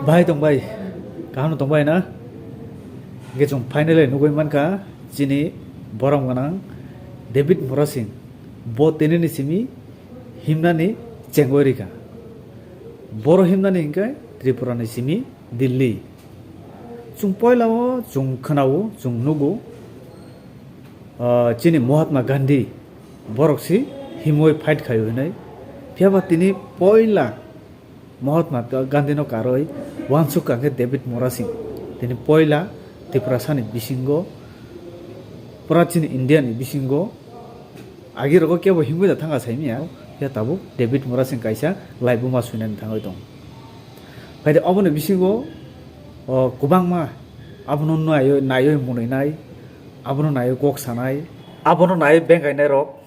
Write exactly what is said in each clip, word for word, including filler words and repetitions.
Bahai tong bai, kaham tong bai na? Hingke chwng finally nugui mankha chini borom gwnang David Murasing. Bo tinini simi himnani chengoi rikha. Boro himnani hingke Tripura ni simi Delhi. Chwng poila o chwng khwnao, chwng nugo, ah, chini Mahatma Gandhi borok si himoi fight khaio hinui. Phiya ba tini poila Mahatma Gandhi no karoi uansuk kha khe David Murasing. Tini poila Tiprasa ni bisingo, pura chini India ni bisingo, agi rogo kebo himoi da thanga saimiya, ya tabuk David Murasing kaisa laibuma suinani thangoi tong. Phaide oboni bisingo, o, kwbangma abono naioi, naioi munui nai, abono naioi kok sanai, abono naioi bengainai rok,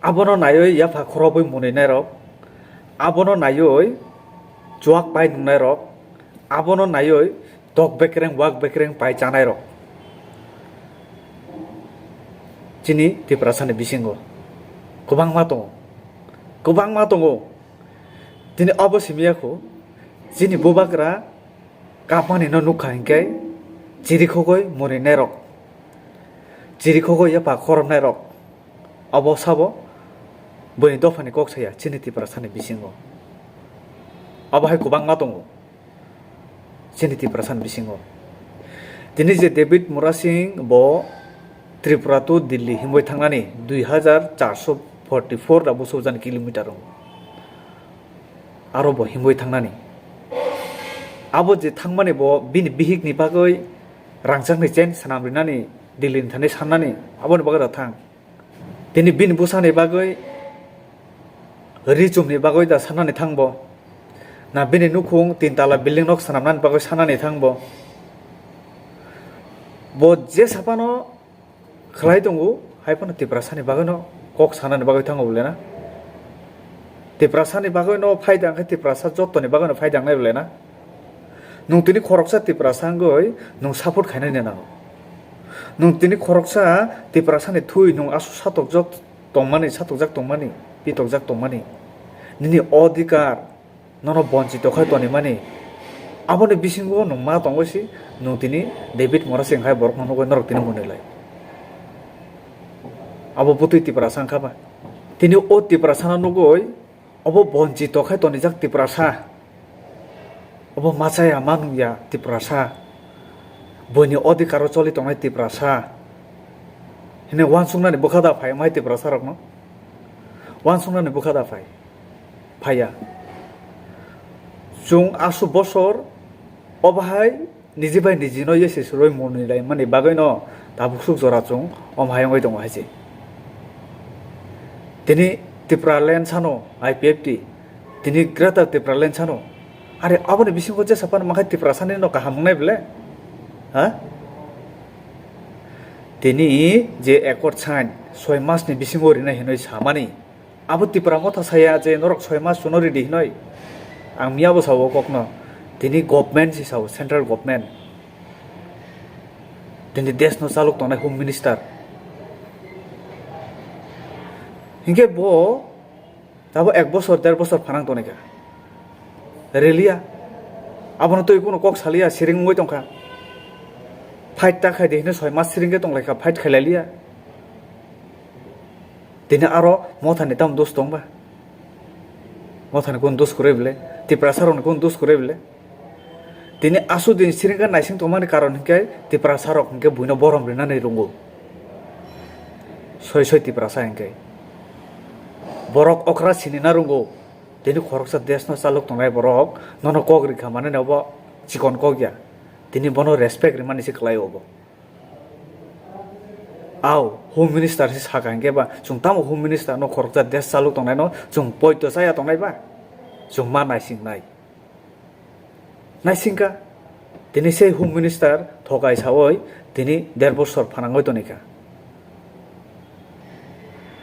abono naioi yapha khorobwi munui nai rok, abono naioi chuak pai nungnai rok, abono naioi tok bekreng wak bekreng pai chanai rok. Chini Tiprasa ni bisingo kwbangma tongo, kwbangma tongo. Tini obo simi yakho, chini bubagra kapmani no nukha hinkhe chirikhogoi munui nai rok, chirikhogoi yapha khorobnai rok. Obo sabo buini dophani kok saya chini Tiprasa ni bisingo. Obo hai kwbangma tongo chini Tiprasa ni bisingo. Tini je David Murasing bo Tripura to Delhi himoi thangnani dui hajar charso forty four da busu jan kilometer wngo. Aro bo himoi thangnani. Abo je thangmani bo bini bihik ni bagwi rangchak ni chain swnam rinani Delhi ni thani sannani aboni bagwi da thang. Tini bini bwsani bagwi, ri chumni bagwi da sanani thangbo. Na bini nukhung tin tala building nok swnamnani bagwi sanani thangbo. Bo je saphano khlai tongo, hai phano Tiprasani bagwino kok sanani bagwi thango bole na? Tiprasani bagwino phaida hwnkhe Tiprasa jottoni bagwino phaida wngnai bole na? Nwng tini khoroksa Tiprasa wngwi nwng support khainani nango. Nwng tini khoroksa Tiprasani thwi nwng aswk satokjak tongmani, satokjak tongmani, pitokjak tongmani. Nini odhikar nono bonchito khai tonimani. Aboni bisingo nwng ma tongwi si nwng tini David Murasing hai borokno nugwi norok tini mwnwi lai. Abo bwtwi Tiprasa wngkha ba? Tini o Tiprasano nugwi Obo bonchito khai tonijak Tiprasa. Obo machaya manungya Tiprasa. Buini odhikaro choli tongnai Tiprasa. Hini uansuknani bwkha da phai mai Tiprasa rokno? Uansuknani bwkha da phai? Phaiya. Chwng aswk bosor obo hai niji bai niji no yesi suroi mwnwi lai mani bagwi no tabuk suk jora chwng om hai wngwi tongo hai se. Tini Tipraland sano I P F T, tini Greater Tipraland sano. Are aboni bisingo jesa phano makhai Tiprasani no kaham wngnai bole? Ha? Tini je accord sign soi mas ni bisingo rinai hinwi samani. Abo Tipra Motha saya je norok soi mas chuno ridi hinoi. Ang miyabo sao kokno. Tini government si sao, central government. Tini desh no chalok tongnai home minister. Hinkhe bo tabo ek bosor, der bosor phanang tongnaikha. Relia. Abono twi kuno kok salia, siring wngwi tongkha. Fight ta khai de hino soi mas siring khe tonglaikha, fight khailailia. Tini aro Mothani tamo dos tong ba? Mothani kunu dos kwrwi bole? Tiprasa rokni kunu dos kwrwi bole? Tini aswk din siring khe naising tongmani karon hinkhe Tiprasa rok hinkhe buino borom rinani rwngo. Soi soi Tiprasa hinkhe. Borok okra sinina rwngo. Tini khoroksa desh no chalok tongnai borok nono kok rikha mani obo chikon kok ya. Tini bono respect rimani se kwlai obo. Au, Home Minister se saka hinkhe ba, chwng tamo Home Minister no khoroksa desh chalok tongnai no chwng poito chaya tongnai ba? Chwng ma naising nai. Naisingkha, tini sei Home Minister thokai saoi tini der bosor phanangoi tonikha.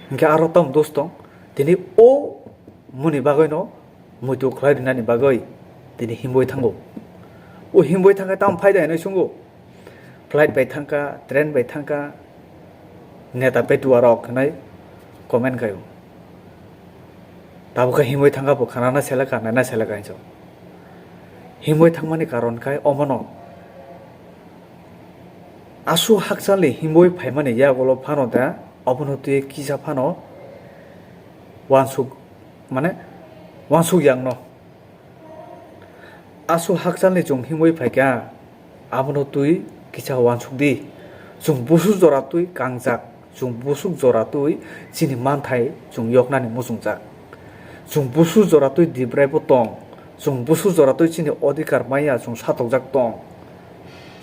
Hinkhe aro tamo dos tong, tini o muni bagwi no muitu khlai rinani bagwi tini himwi thango. O himwi thangkhe tamo phaida hinwi sungo. Flight bai thangkha, train bai thangkha, neta petua rok hinwi comment khaio. Tabukhe himwi thangkha bo khanana selekha, naina selekha hinso. Himwi thangmani karon khai omono. Aswk hakchalni himwi phaimani yagulo phano da, obono twi kisa phano wansuk, mane, wansuk yangno. Aswk hakchalni chwng himwi phaikha, abono twi kisa wansuk di. Chwng busu jora twi kangjak, chwng busu jora twi chini manthai chwng yoknani muchungjak. Chwng busu jora twi Tibrai bo tong, chwng busu jora twi chini odhikar maya chwng satokjak tong.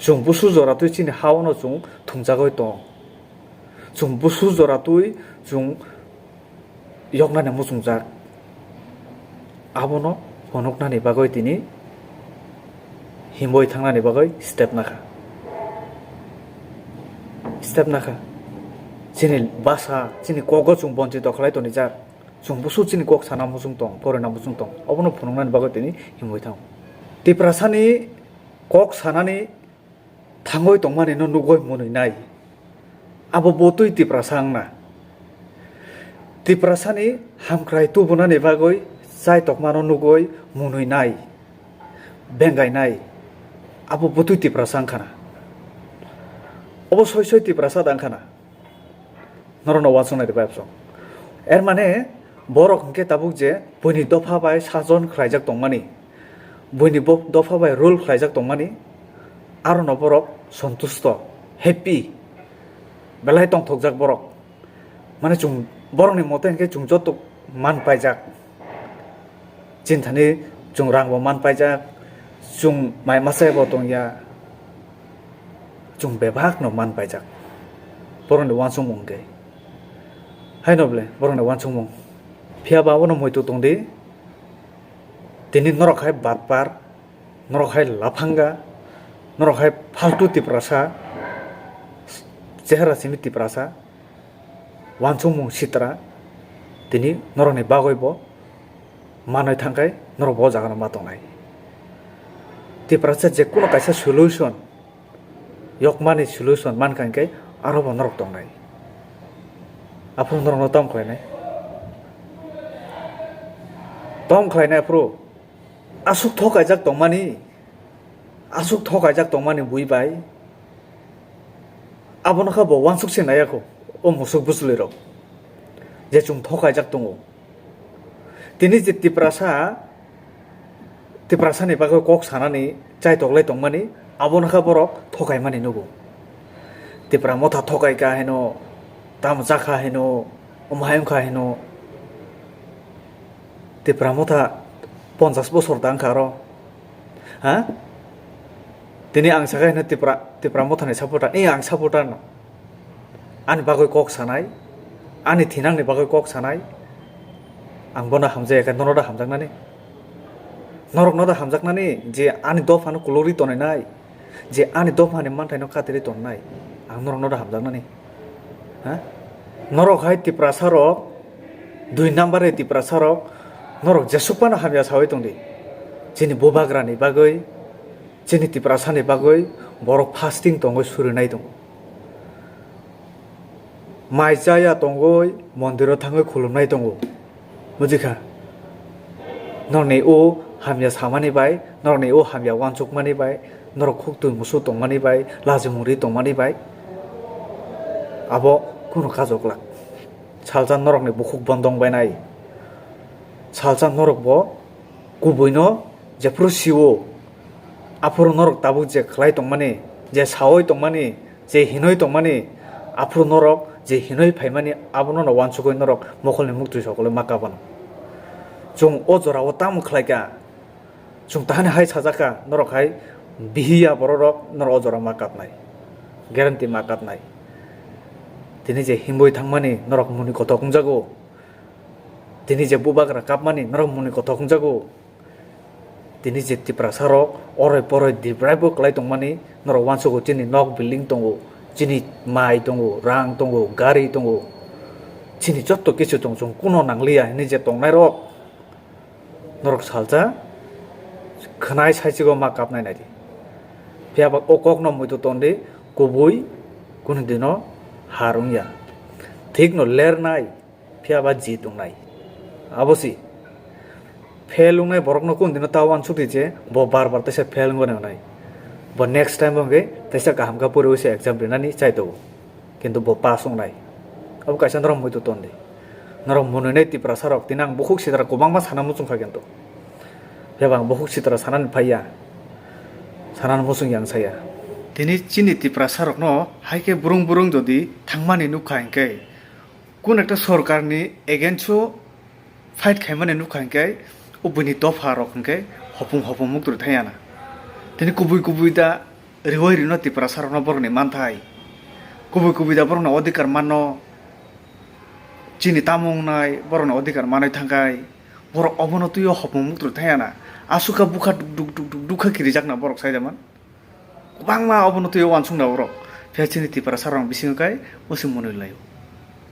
Chwng busu jora twi chini ha-ono chwng thwngjagwi tong. Chwng busu jora twi chwng yoknani muchungjak. Abono phunuknani bagwi tini himwi thangnani bagwi step nakha. Step nakha. Chini basa, chini kogo chwng bonchito khlai tonijak. Chwng busu chini kok sana muchung tong, porina muchung tong. Obono phunuknani bagwi tini himwi thang. Tiprasani kok sanani thangwi tongmani no nugwi mwnwi nai. Abo bo twi Tiprasa wngna. Tiprasani hamkrai tubunani bagwi chai tokmano nugwi mwnwi nai, bengai nai. Abo bo twi Tiprasa wngkhana. Obo soi soi Tiprasa da wngkhana. Norokno uansuknai rwbai absong. Er mane, borok hwnkhe tabuk je buini dopha bai sajon khlaijak tongmani, buini bo-, dopha bai rule khlaijak tongmani, arono borok sontusto, happy, belai tongthokjak borok. Mane chwng borokni mote hwnkhe chwng joto man paijak. Chini thani chwng rangbo man paijak, chwng mai masa bo tongya, chwng bebakno man paijak. Borokni uansukmung hwnkhe. Haino ble, borokni uansukmung. Phiya ba abono muitu tongdi, tini norok hai batpar, norok hai laphanga, norok hai faltu Tiprasa, chehra simi Tiprasa, uansukmung sitra, tini norokni bagwi bo manwi thangkhai norok bo jagano ma tongnai. Tiprasa je kuno kaisa solution, yokmani solution mankha hwnkhe aro bo norok tongnai. Aphuru norokno tom khlainai. Tom khlainai aphuru. Aswk thokaijak tongmani, aswk thokaijak tongmani bui bai, abono kha bo uansuk se naiya kho, o musuk bwchwlwi rok, je chwng thokaijak tongo. Tini je Tiprasa, Tiprasani bagwi kok sanani chai toklai tongmani, abono kha borok thokaimani nugo. Tipra motha thokaika heno, tamo chakha heno, omo hai wngkha heno. Tipra motha ponchas bosor da wngkha aro. Ha? Tini ang sakha hino Tipra, Tipra mothani supporter. Eh, ang supporter no. Ani bagwi kok sanai, ani thinangni bagwi kok sanai. Ang bono hamjaya khe norok da hamjaknani? Norokno da hamjaknani je ani dophano kulugri tonwi nai? Je ani dophani manthaino katirwi tonnai, ang norokno da hamjaknani? Ha? Norok hai Tiprasa rok, dui number ni Tiprasa rok, norok jesuk phano hamya sawi tongdi. Chini bubagrani bagwi, chini Tiprasani bagwi borok fasting tongwi surinai tongo. Mai chaya tongwi mondiro thangwi khulumnai tongo. Bujikha? Norokni o hamya samani bai, norokni o hamya uansukmani bai, norok khuk twi musu tongmani bai, laji mungri tongmani bai, abo kunu kajok glak. Salsa norokni bukhuk bondong bainai. Salsa norok bo kubuino jephuru siwo, aphuru norok tabuk je khlai tongmani, je sawi tongmani, je hinwi tongmani, aphuru norok je hinwi phaimani, abono no uansukwi norok mokolni muktwi sokolwi ma kapano. Chwng o jorao tamo khlaikha, chwng tahani hai sajakha, norok hai bihiya bororok norok o jora ma kapnai, guarantee ma kapnai. Tini je himwi thangmani norok muni kothok wngjago, tini je bubagra kapmani norok muni kothok wngjago. Tini je Tiprasa rok oroi poroi dibraibo kwlai tongmani, norok uansugo chini nok building tongo, chini mai tongo, rang tongo, gari tongo, chini jotto kichu tong, chwng kuno nangliya hinwi je tongnai rok, norok salsa khwnai saichigo ma kapnai naidi. Phiya ba o kokno muitu tondi, kubui kunu dino har wngya, thikno lernai. Phiya ba ji tongnai. Abo si. Fail wngnai borokno kundino ta uansuk di je bo bar bar teisa fail wngwi wngnai. Bo next time bo hwnkhe teisa kaham khe poriwi se exam rinani chai tongo. Kintu bo pass wngnai. Abo kaisa norok muitu ton di. Norok mwnwinai Tiprasa rok, tini ang bukhuk sitra kwbangma sana muchung kha kintu. Phiya ba ang bukhuk sitra sanani phaiya. Sanani muchung yang saya. Tini chini Tiprasa rokno hai khe burung burung jodi thangmani nukha hinkhe, kun ekta sorkarni against o fight khaimani nukha hinkhe, o buini dopha rok hinkhe hopung hopung muktrwi thangya na. Tini kubui kubui da riwai rino Tiprasa rokno borokni manthai. Kubui kubui da borokno odhikar manno, chini tamo wngnai borokni odhikar manwi thangkhai, borok obono twiwi hopung muktrwi thangya na. Asukha bukha duk duk duk duk duk khe kirijak na borok sai da man. Kwbangma obono twiwi uansukna borok. Phiya chini Tiprasa rok bisingo kai musi mwnwi laio.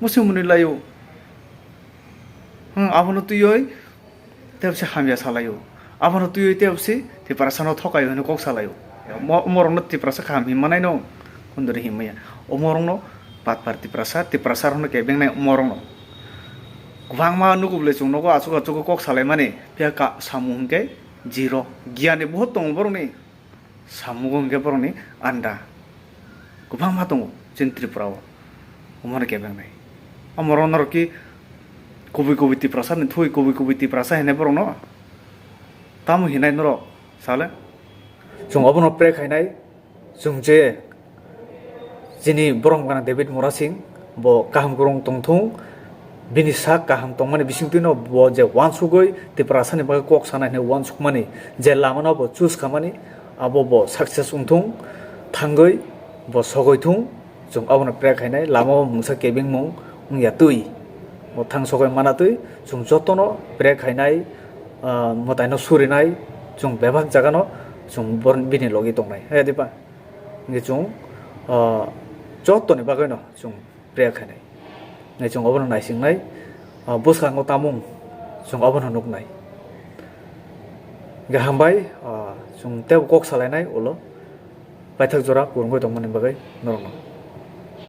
Musi mwnwi laio. Hmm, abono twiwi tei bwse hamya salaio. Abono twiwi tei bwse Tiprasa no thokaio hwnwi kok salaio. Mo-, omorokno Tiprasa kaham hinmanaino kunduri hinmaya. Omorokno patpar Tiprasa, Tiprasa rokno kebengnai omorokno. Kwbangma nukuble chwng nogo achuk achuk kok salaimani. Phiya ka samung hinkhe zero. Giyanni buhut tongo borokni. Samungo hwnkhe borokni anda kwbangma tongo chini Tripura o, omono kebengnai. Omorok norok ki kubui kubui Tiprasa ni thui, kubui kubui Tiprasa hinwi borokno tamo hinai norok sale? Chwng obono pray khainai, chwng je chini borom gana David Murasing, bo kaham kwrwng tongthung, bini sak kaham tongmani bisingtwino bo je uansugwi Tiprasani bagwi kok sanai hwnwi uansukmani je lamano bo choose khamani, abo bo success wngthung, thangwi bo sogwi thung, chwng abono pray khainai, lama o mungsa kebengmung wngya twi, bo thang sogwi mana twi, chwng jotono pray khainai, ah, mwtaino surinai, chwng bebak jagano chwng bor-, bini logi tongnai, hai diba? Hingke chwng, ah, jottoni bagwino chwng prayer khainai. Hingke chwng obono naisingnai, ah, bwskango tamung chwng obono nuknai. Hingke hambai, ah, chwng teibo kok salainai ulo paithak jora kwrwngwi tongmani bagwi norokno.